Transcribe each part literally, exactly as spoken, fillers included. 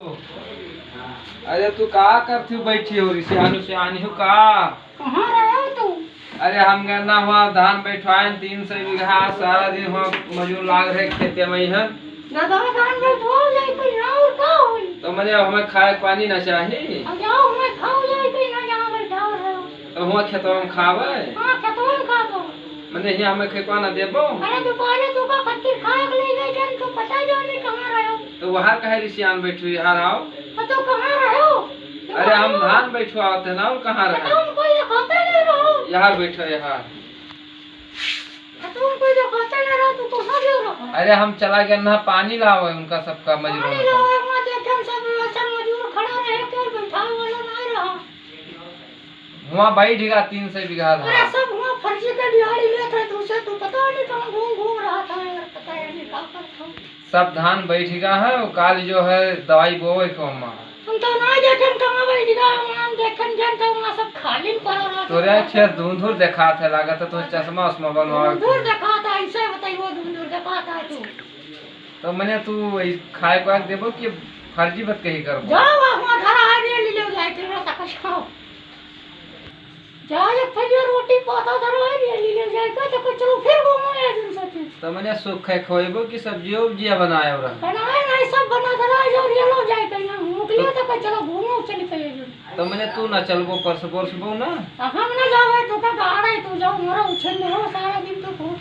अरे तू का करती हो, बैठी हो, रिसियान उसियान हो का? कहाँ रहे हो तू? अरे हम गए ना हुआ धान बैठवाए तीन सौ बीघा, सारा दिन हुआ मजूर लाग रहे खेते में ही हम। दादा धान बैठवाओ जाए कोई ना और का होई? तो मने हमें खाए पानी ना चाहिए। अब जाओ हमें खाओ जाए कोई ना जहाँ बैठाओ रहो। तो हुआ खेतवा में खावे? हाँ खेतवा में खाबो। मने हियाँ हमें खेपा ना देबो? अरे दोपहरे तू का खत्तिर खाए के ले गए जन, तू पता जाने कहाँ रहो। तो वहाँ कहे रिसियान बैठो, यहाँ आओ। तो तू कहाँ रहो? अरे हम धान बैठवाते ना, और कहाँ रहे? तो हमको ये खाते नहीं रहो। यहाँ बैठो, यहाँ। तो तुमको जो खाते नहीं रहो, तू कहाँ गयो रहो? अरे हम चला गया ना पानी लावे, उनका सबका मजूर पानी होता। लावे, वहाँ देखे हम सब ऐसा मजूर खड़ा रहे, कोई बैठावे वाला नहीं रहा। हुआँ बैठ गा तीन सौ बीघा धान। अरे सब हुआँ फर्जी के दिहाड़ी लेत है, तुझसे तो पता नहीं कहाँ घूम घूम रहा था यार, पता है नहीं का करत हो। सब धान बैठ गा है, वो काल जो है दवाई बोवे के ओमा। हम तो ना देखे कहाँ बैठ गा, वहाँ देखे जन तो वहाँ सब खाली पड़ा रहा था। तोरे खेत धुंधुर देखात है, लागत है तो चश्मा उश्मा बनवा। धुंधुर देखात है, ऐसे बताइए धुंधुर देखात है तू। तो मने तू ई खाए पाए देबो कि फर्जी बात कही करबो? जाओ, वहाँ घर आ रही है, ले लो जाए, तेरा तक खाओ। जा, एक थरिया रोटी पाता धरा है, ये ले ले जाए का, तो कुछ चलो फिर घूमो या दिन सके। तो मने सुख है खोइबो कि सब्जी उब्जिया बनाए हो रहा? बनाए नहीं, सब बना धरा है, जो ये लो जाए कहीं, हम मुकलिया तो कुछ चलो घूमो, चली कहीं जो। तो मने तू ना चलबो, परस-, परसबो ना? तो हम ना जावे, तो का गाड़ा है, तू जाओ, मरो, उछल मरो, सारा दिन तो घूम।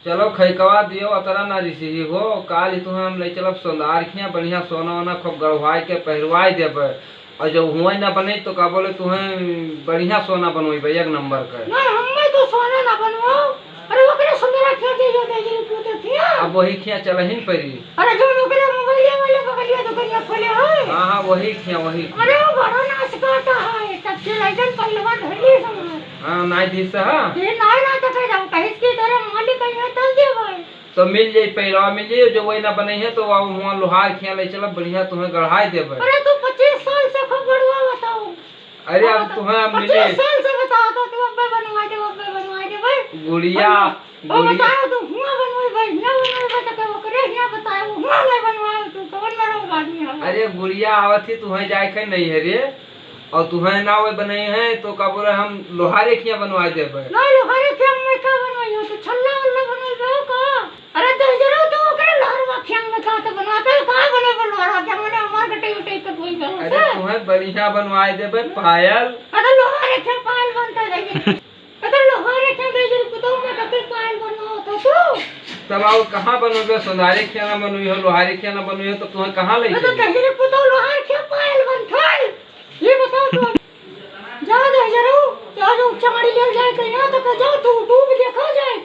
चलो खैकवा दियो, अतरा ना रिसिही हो, काल ही तुहें हम ले चलब सोनार खिया, बढ़िया सोना वोना खूब गढ़वाई के पहिरवाई देबे। और जब हुआं ना बने तो का बोले तुहें बढ़िया सोना बनवाइबे, एक नंबर के। ना, हमें तो सोना ना बनवाओ। अरे ओकरे सोना रखे के जो दे दे तू तो किया। अब वही खिया चलहिन परी। अरे जो ओकरे मोबाइल वाले बगलिया दुकानिया खोले हो। हाँ, हाँ, वही खिया, वही खिया। अरे वो बड़ा नाश करता है, तब से लाइजन पहलवा धैली समझ। हाँ, नाई दिस हा? ये नाई ना तो कह जाओ, कहिस की तोरे मालिक कहीं है, तब दे भाई। तो मिल जाई, पहलवा मिल जाई, जो वही ना बने है, तो वह हुआं लोहार खिया ले चलब, बढ़िया तुहें गढ़ाई देबे। अरे तू पच्चीस साल से खूब गढ़वा बताओ। अरे अब हाँ, तुहें अब मिले। पच्चीस साल से बताओ तो तू अब्बे बनवा दे, अब्बे बनवा दे भाई। गुड़िया, हाँ, वो गुड़िया। बताओ तू हुआं बनवाई भाई, हियां बनवाई भाई, तो ओकरे हियां बताओ, हुआं नहीं बनवाओ तू, कौन मरम आदमी है? अरे गुड़िया आवत ही, तुहें जाए के नहीं है रे। और तुहें ना वही बनाई है, तो का बोले, हम लोहारे खिया बनवा देबे। ना, लोहारे खिया में का बनवाई हो? तो छल्ला उल्ला बनवाई हो का? अरे, तो जरूर तो ओकरे लोहारवा खिया में का तो बनवाते, का बनवाई लोहारा खिया में? हमार के टेक टेक के कोई गलत अरे, है? तुहें बढ़िया बनवा देबे, पायल। अरे, लोहारे खिया पायल बनता जाइए। अरे, लोहारे खिया दे जरूर कुतौ में कते पायल बनवा होता तू। तब आओ, कहाँ बनवे? सोनारे खिया ना बनवी हो, लोहारे खिया ना बनवी हो, तो तुहें कहाँ ले अरे, तो चली? दहिजरी पुतौ लोहार खिया पायल बनता है। ये बताओ तो। जा दहिजरू, जा जो चांड़ी ले जाए कहीं ना, तो कह जाओ तू YouTube देखा जाए।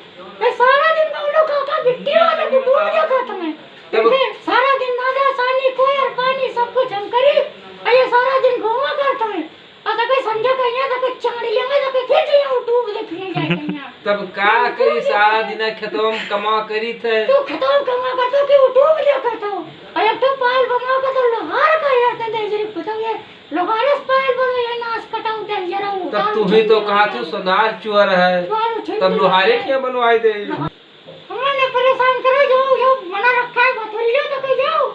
ये सारा दिन दोनों काका गिट्टी वाले YouTube देखा तुम्हें। तब इनके सारा दिन दादा सानी कोयर पानी सब कुछ हम करी। और ये सारा दिन घूमा करता है। और तो कोई समझा कहीं ना, तो कोई चांड़ी लेंगे, तो कोई फिर से YouTube देखने जाए कहीं ना। तब का करी, सारा दिन खेतवा में कमा करी थे। तू खेतवा में कमा करता कि YouTube देखा था। और एक तो पायल बनवा का तो लोहार का यार, ते दहिजरी पुतौ ये लोहारे से पायल बनवा, ये नाश कटाऊ दहिजरा। तब तू ही तो कहा थी सोनार चुअर है, चुअर उछल तब के लोहारे है। खिया बनवाई दे। हमने परेशान करे जो, जो मना रखा है, बतुल्यो तो कह जाओ।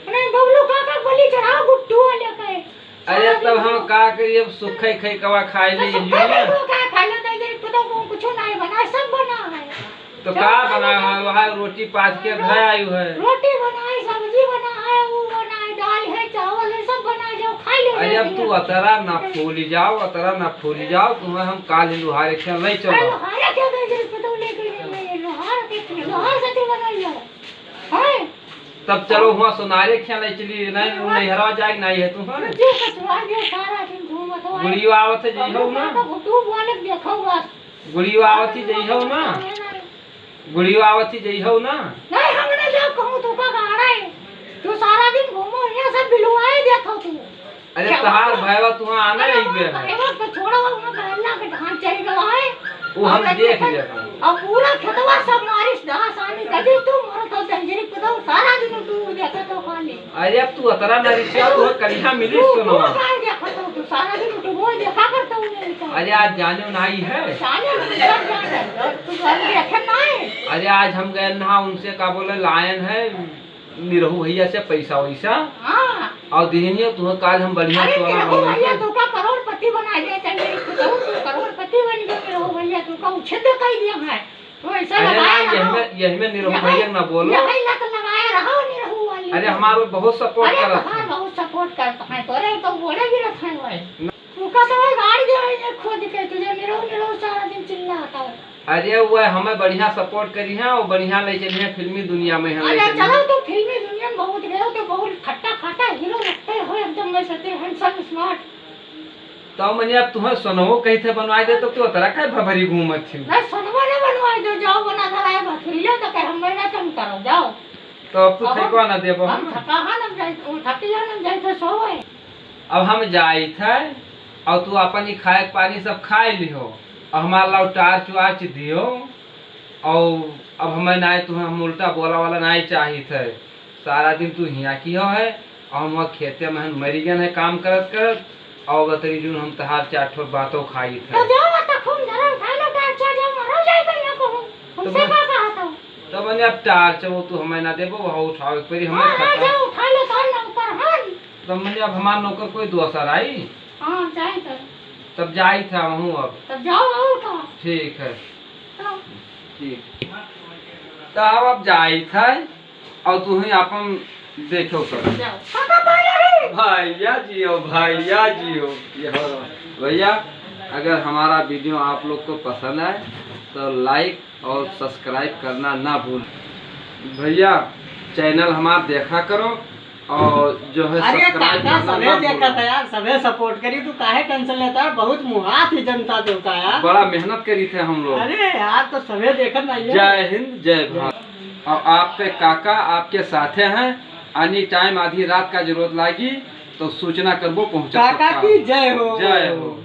अरे बबलू काका बलि चढ़ाओ गुट्टू वाले का है। अरे तब हम का करी, अब सुखै खैकवा खाए तो ले सुखै लियो ना। खैकवा का खा लो, तो ये तो, तो कुछ नहीं बना, सब बना है। तो सब का बना बना है? है, वहाँ रोटी पाथ के घर आयु है। रोटी बनाई, सब्जी बना है, वो बना है, दाल है, चावल है, सब बना है, जो खा लो, अरे अब तू अतरा ना फूली जाओ, अतरा ना फूली जाओ, तुम्हें हम काल ही लोहारे खेल नहीं अरे चलो। लोहारे खेल नहीं, जब पता लेके नहीं, लोहार के, लोहार से तू बनाई जाओ। हैं? तब चलो हुआ सोनारे खेल चली, नहीं, हाँ। नैहरा जाए, नहीं है तू, हाँ? जो कचरा जो सारा दिन घूमत हो। गुड़ियो आवत है, जइहो ना। तो YouTube वाले देखो बस। गुड़ियो आवत ही जइहो ना। गुड़ियो आवत ही जइहो ना। नहीं, हम नहीं जाओ कहूँ, तू का गाड़ा है। तू सारा दिन घूमो, यहाँ सब बिलवाए देखो तू। अरे क्या तहार बात है? भैया तू आना अरे ही वो बे। भैया तो छोड़ो, वो मोहल्ला के धान चल गया है। वो हम और देख लेते हैं। अब पूरा खेतवा सब मारिस दहा सानी कदी तू मरो तो जंजीरी कुदाओ, सारा दिन तू देखा तो खाली। अरे अब तू अतरा नरिसिया, तू करिहा मिली तू सोनवा। तू काय देखा तो तू सारा दिन तू वो देखा करता हूँ मेरे को। अरे आज जाने नहीं है। जाने नहीं, सब जाने। तू घर देखे नहीं। अरे आज हम गए ना उनसे का बोले लायन है निरहू भैया से पैसा वैसा। हाँ। और दिहिनिया तुहे काल हम बढ़िया अरे सोना निरहू बनवा भैया, के। तू का करोड़पति बना दे, चल मेरे खुदहू तू करोड़पति बन गए निरहू भैया, तू का उछिद कर दिया है। तो ऐसा अरे ना, लगाया रहो। यही में, यही में निरहू यही, भैया ना बोलो। यही लत लगाया रहो निरहू वाली। अरे हमारे बहुत support अरे करत तुम्हार हैं। बहुत support करत हैं, तोरे तो बोले भी रहत हैं भाई। न- तू का तो गाड़ी दे है ये खोद के, तुझे निरहू निरहू सारा दिन चिल्लाता है। अरे वो हमें बढ़िया support करी है और बढ़िया ले चली है फिल्मी दुनिया में हम ले अरे चली चलो, हैं। तू फिल्मी दुनिया में बहुत गए हो, तो बहुत खट्टा खट्टा हीरो लगते हो एकदम, मैं सोचे handsome smart। तो मने अब तुम्हें सोनवो कही थे बनवाए दे, तो तू उतरा काहे भभरी घूमत थी? नहीं, सोनवा नहीं बनवाए दो, जाओ बना धराए भथुरिया तो कहे हम मेहनत हम करो, जाओ। तो अब तू अब खैको हम, ना देबो हम हम? थका है ना जाए, वो थकी है ना जाए तो सोवे। अब हम जाइत है और तू अपन ही खाए के पानी सब खाए लिहो और हमार लाओ टार्च वार्च दियो। और अब हमें ना तुम्हें हम उल्टा बोला वाला नहीं चाहित है। सारा दिन तू हियाँ किहो है और हम वहाँ खेते में हम मरी गए हैं काम करत करत। और बतरी जून हम तहार चार ठो बातों खाइत तो है। जाओ, तो खूब जरा उठा लो, टार्च आ जाओ, मरो जाए तो ना कहूँ। हमसे तो का कहा था? तो मने अब टार्च वो तू हमें ना देबो, वहाँ उठावे के पड़ी हमें हाँ, हाँ, खतरा। जाओ, उठा लो, तो नौकर हम। तो मने अब हमार नौकर कोई दोसर आई? हाँ, जाए तो। तब जाइत है वहूँ अब। तब जाओ और का। ठीक है। तो। ठीक। तो अब, अब जाइत है और तू ही अपन देखो कर। जाओ। काका भैया रे। भैया जियो, भैया जियो। ये हो रहा। भैया, अगर हमारा video आप लोग को पसंद आए तो like और subscribe करना ना भूल। भैया, channel हमार देखा करो और जो है अरे subscribe काका, करना सभे ना देखत भूलो। है यार, सभे support करी, तू काहे tension लेता है? बहुत मुहात ही जनता देवता यार। बड़ा मेहनत करी थे हम लोग। अरे यार, तो सभे देखत नहीं है। जय हिंद, जय भारत। और आपके काका आपके साथे हैं, any time आधी रात का जरूरत लागी तो सूचना करबो, पहुँचा काका सकता की है। जय हो। जय हो।